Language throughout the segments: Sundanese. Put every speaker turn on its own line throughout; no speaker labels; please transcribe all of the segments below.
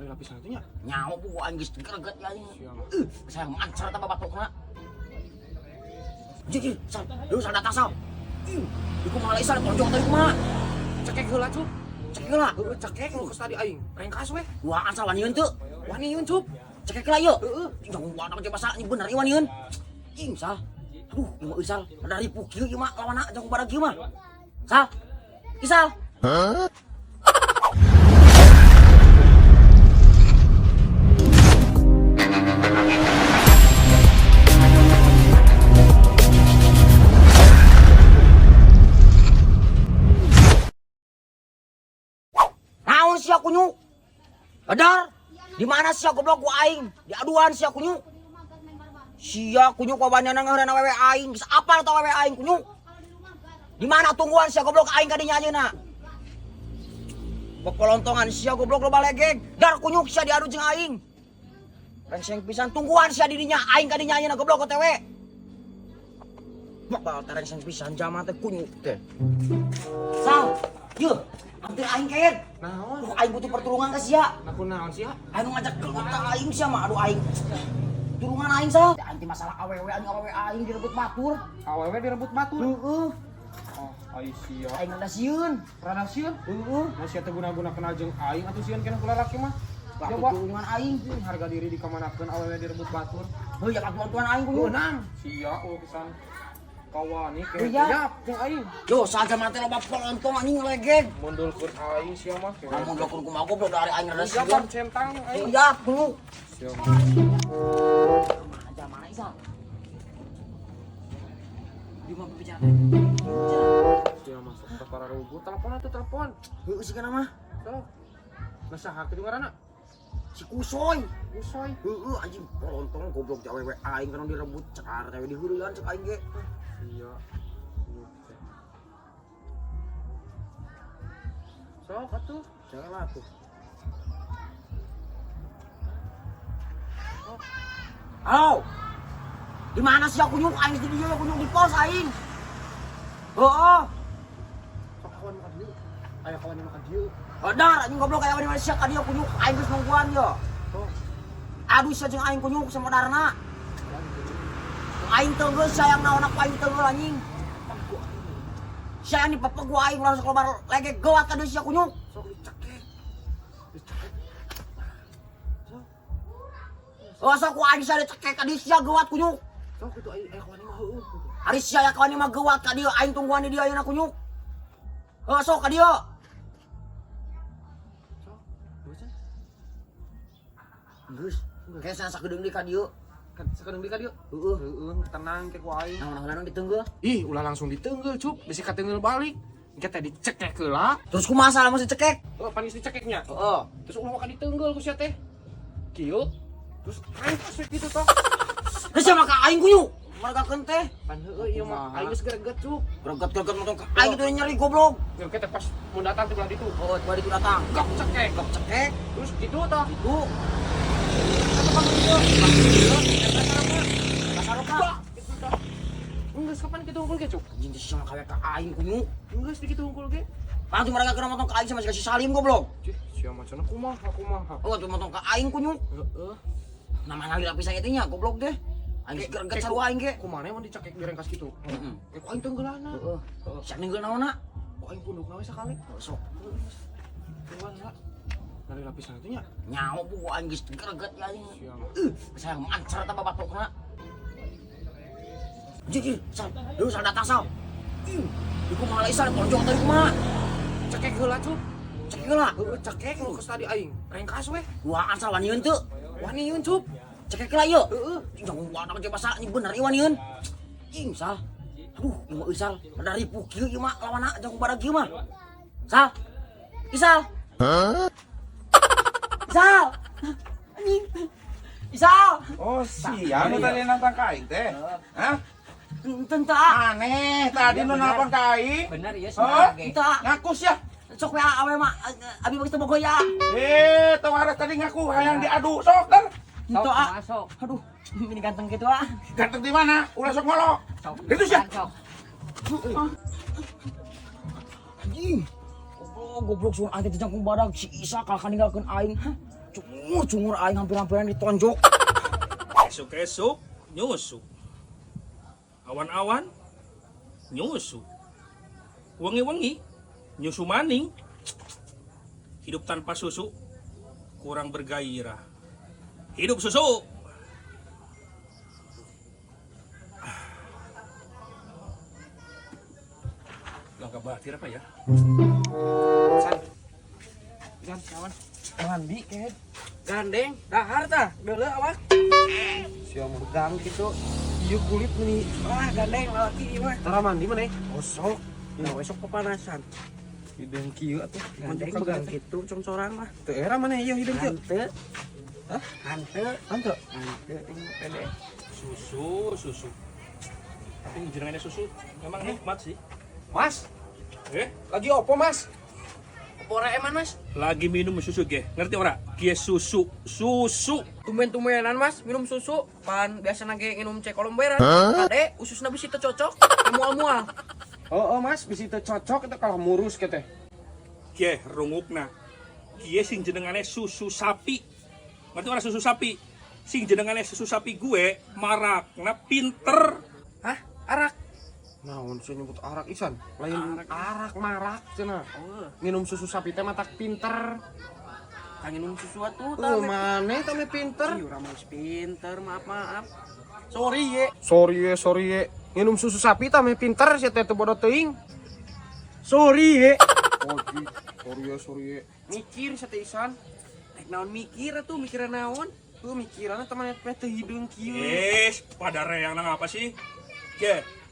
Dari lapisan itu nya.
Nyawa bu aing geus greget ya aing.
Siap.
Saya mancar eta babatukna. Jigir, sal, lu sal datang sal. Ih, iku malah isal tonjok tadi kumaha?
Cekek heula, Cup.
Cekek heula.
Heeh, cekek nu geus tadi aing. Rengkas weh.
Duaan sal wanieun teu?
Wanieun, Cup.
Cekek heula ieu.
Heeh.
Jangan wadah aja masa ini bener ieu wanieun. Ih, sal. Aduh, ieu mah euy sal. Ada ripuh kieu ieu mah lawanna jang badag kieu mah. Sal. Isal. Hah? Naon sia kunyuk? Badar, di mana sia goblok ku aing? Di aduan sia kunyuk. Sia kunyuk wawaniana ngaheurana wewe aing. Geus apal tah wewe aing kunyuk. Di mana tungguan sia goblok aing ka dinya ayeuna? Pepolontongan sia goblok loba legeg. Dar kunyuk sia diadu jeung aing. Rengseng pisan tungguan sia di dinya aing ka dinya ayeuna goblok OTW. Bakal teh rengseng pisan jalma teh kunyuk teh. Sal, yeuh, hampir aing keun.
Naon?
Aduh, aing butuh pertolongan ka sia.
Nah, kunaon sia?
Aing nu ngajak gelut ka aing sia mah, aduh aing. Tulungan aing sal. Aing teh masalah awewe aing awewe aing direbut batur.
Awewe direbut batur.
Heeh.
Oh, ai sia.
Aing rada sieun.
Rada sieun.
Heeh.
Nah, sia teh guna-guna kenal jeung aing atuh sieun keneh ku lalaki mah.
Lah
Coba
tulungan aing.
harga diri dikamanakeun awewe direbut batur.
Heuh, ya katuan aing kudu.
Meunang. Sia oh pisan. Kawani ke
Iya.
yap jeung aing.
Yo, saja mah teh loba polontong anjing legeg.
Mundulkeun aing sia mah.
Lamun dokun kumaha goblok dari aing rada
Siap
sieun.
centang aing.
Iya, kudu.
Sia.
Mana mana Isal? Di mana bicara?
Sia masuk ke para rugu. Telepon atuh telepon.
Heuh sih kana mah.
Sok. Nah saha kitu ngaranna?
Si Kusoy.
Kusoy.
Heeh anjing polontong goblok teh awewe aing kana direbut cekar teh diheureuyaan cek aing ge.
Iya. Sok atuh.
Jangan tuh. Halo. Di mana sih aku nyuk aing di dieu aku nyuk di pos aing. Heeh.
Sok kawan makan dieu. Aya kawan makan dieu.
Dar anjing goblok aya di mana sia ka dieu kunyuk aing geus nungguan yo.
Sok.
Aduh sia jeung aing kunyuk sama darna. Aing teu geus sayang naon aku aing teu anjing. Sia dipepeg gua aing langsung keluar legek geuat ka dieu sia kunyuk.
Sok dicekek. Dicekek. Sok.
Oh sok ku aing sia dicekek ka dieu sia geuat kunyuk.
Sok itu aya kawan mah heueuh.
Ari sia ya kawan mah geuat ka dieu aing tungguan di dieu ayeuna kunyuk. Oh sok ka dieu.
Sok. Geus.
Geus. Kayak sana sakedeung deui ka dieu.
Kan sakedeung deui ka dieu.
Heeh.
Heueuh, tenang ke ku aing.
Naon-naon ditenggel.
Ih, ulah langsung ditenggel, Cup. Bisi katenggel balik. Engke teh dicekek heula.
Terus kumaha salah mesti cekek?
Heeh, panis dicekeknya.
Heeh.
Terus ulah maka ditenggel ku sia teh. Kieu. Terus aing pas we kitu toh.
Geus sia maka aing kunyuk. Margakeun teh.
Pan heueuh ieu mah aing geus greget, Cup.
Greget-greget motong ka aing kitu nyeri goblok.
Engke teh pas mun datang teh belah ditu.
Oh, coba ditu datang.
Gok cekek.
Gok cekek.
Terus kitu toh.
Itu.
Atuh kamu ieu. Ieu eta sarapa?
Kasaroka.
Kitu toh. Geus kapan kitu hungkul ge, Cup?
Anjing teh sia mah kawe ka aing kunyuk.
Geus di kitu hungkul ge.
Langsung mereka kena motong ka aing sama si Salim goblok.
Cih, sia mah cenah kumaha kumaha.
Oh, tuh motong ka aing kunyuk.
Heeh.
Nama ngali lapisan itu nya goblok deh. Aing geus greget sarua aing ge.
Kumaha mun dicekek direngkas kitu?
Heeh.
Ku aing tenggeulana.
Heeh. Sia ninggal naonna?
Ku aing pundukna we sakali.
Sok.
Tungguan heula. Ngali lapisan itu nya.
Nyawa bu aing geus greget ya aing.
Sia mah.
Saya mancar eta babatukna. Jigir, sal, lu sal datang sal. Ih, iku malah isal tonjok tadi kumaha?
Cekek heula, Cup.
Cekek heula.
Heeh, cekek nu geus tadi aing. Rengkas weh.
Duaan sal wanieun teu?
Wanieun, Cup.
Cekek heula ieu.
Heeh.
Jangan wadah aja masa ini bener ieu wanieun. Ih, sal. Aduh, ieu mah euy sal. Rada ripuh kieu ieu mah lawanna jang badag kieu mah. Sal. Isal. Hah? Isal. Anjing. Isal.
Oh, sia nu tadi nantang ka aing teh. Hah?
Henteu.
Aneh, tadi nu nelpon ka aing.
Bener ya
Oh,
Henteu.
ngaku sia.
Sok we awe mah abi mah geus teu bogo ya.
Eh, tong arek tadi ngaku hayang diadu sok kan.
Henteu ah.
Masuk.
Aduh, ini ganteng gitu ah.
Ganteng di mana? Ulah sok ngolok. Itu sia.
Sok.
Anjing. Goblok, goblok suara aing teh jangkung badag si Isa kalah ninggalkeun aing. Hah? Cungur cungur aing hampir-hampiran ditonjok.
Esuk-esuk nyusu. Awan-awan nyusu. Wengi-wengi nyusu maning. Hidup tanpa susu kurang bergairah. Hidup susu. Langkah batir apa ya?
San. San, kawan. Mandi kayak.
Gandeng, dahar tah, deuleu awak.
Sia megang gitu. Ieu kulit meni.
Wah, gandeng lalaki ieu mah.
Tara mandi mana?
Osok. Nah, esok pepanasan.
Hideung kieu atuh.
Gandeng begang gitu congcoran mah.
Teu era mana ieu hideung kieu?
Hante.
Hah?
Hante.
Hante.
Hante ini pede.
Susu, susu. Tapi jenengannya susu memang nikmat sih.
Mas,
Eh,
lagi opo, Mas?
Opo eman, Mas?
Lagi minum susu ge. Ngerti ora? Ge susu, susu.
Tumben-tumbenan Mas minum susu, pan biasa nage minum cek kolomberan. Kade ususna bisi teu cocok, mual-mual.
Oh, oh Mas, bisi teu cocok itu kalau murus ke teh.
Ge rungukna. Gie sing jenengane susu sapi. Ngerti ora susu sapi? Sing jenengane susu sapi gue marakna pinter.
Hah? Arak.
Naon sih nyebut arak isan? Lain arak, marak cenah.
Oh,
Minum susu sapi teh matak pinter.
tah minum susu atuh
Tuh
tah.
maneh teh pinter.
Ih, urang mah pinter, maaf maaf. Sorry ye.
Sorry ye, sorry ye. Minum susu sapi teh meh pinter sia teh teu bodoh teuing. Sorry ye. Oh, sorry ye, sorry ye. Mikir sia teh isan.
Rek naon mikir atuh, mikiran naon?
Tuh mikiranna teman teh teu hideung kieu.
Eh, pada reang nang apa sih? Ge.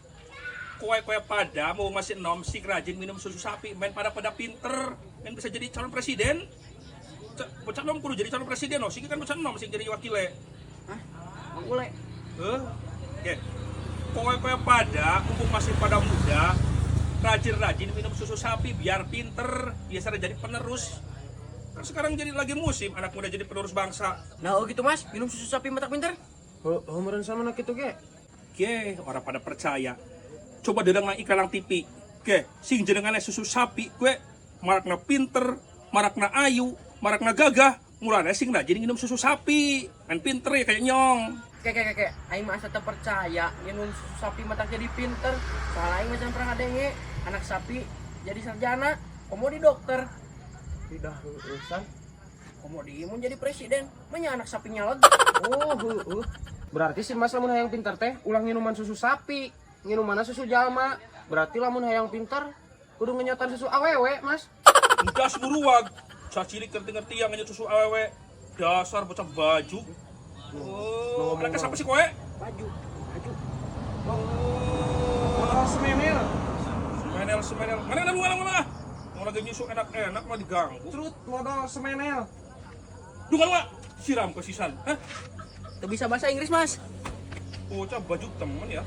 Kowe-kowe pada mau masih nom sing rajin minum susu sapi, main pada pada pinter, main bisa jadi calon presiden. Bocah nom kudu jadi calon presiden no, sing kan bocah nom sing jadi wakile.
Hah? Mang ule.
Eh, oke. Kowe-kowe pada, mumpung masih pada muda, rajin-rajin minum susu sapi biar pinter, biasa jadi penerus. Kan sekarang jadi lagi musim anak muda jadi penerus bangsa.
Nah, oh gitu Mas, minum susu sapi matak pinter.
Heuh, meureun sama kitu ge.
Oke, orang pada percaya. Coba dedeng nang iklan nang TV. Oke, sing jenengane susu sapi gue marakna pinter, marakna ayu, marakna gagah. Mulane sing rajin minum susu sapi. Main pinter ya kayak nyong.
Kek kek kek, aing mah asa teu percaya minum susu sapi matak jadi pinter. Soalnya aing mah can pernah ngadenge anak sapi jadi sarjana, komo di dokter,
Tidak heueuh san.
komo di imun jadi presiden. Manya anak sapi nyaleg.
Oh, heueuh. Berarti si Mas lamun hayang pinter teh ulah nginuman susu sapi, nginumanna susu jalma. Berarti lamun hayang pinter kudu ngenyotan susu awewe, Mas.
Ndas buruag. Cacilik ngerti-ngerti yang ngenyot susu awewe. Dasar bocah baju. Oh, anaknya siapa sih kowe?
Baju, baju.
Oh, semenel.
Semenel, semenel. Mana ada mana mana? Mau lagi nyusu enak-enak malah diganggu.
Truth modal semenel.
Dungan wa. Siram ke sisan. Hah?
Teu bisa bahasa Inggris, Mas.
Bocah baju temen ya.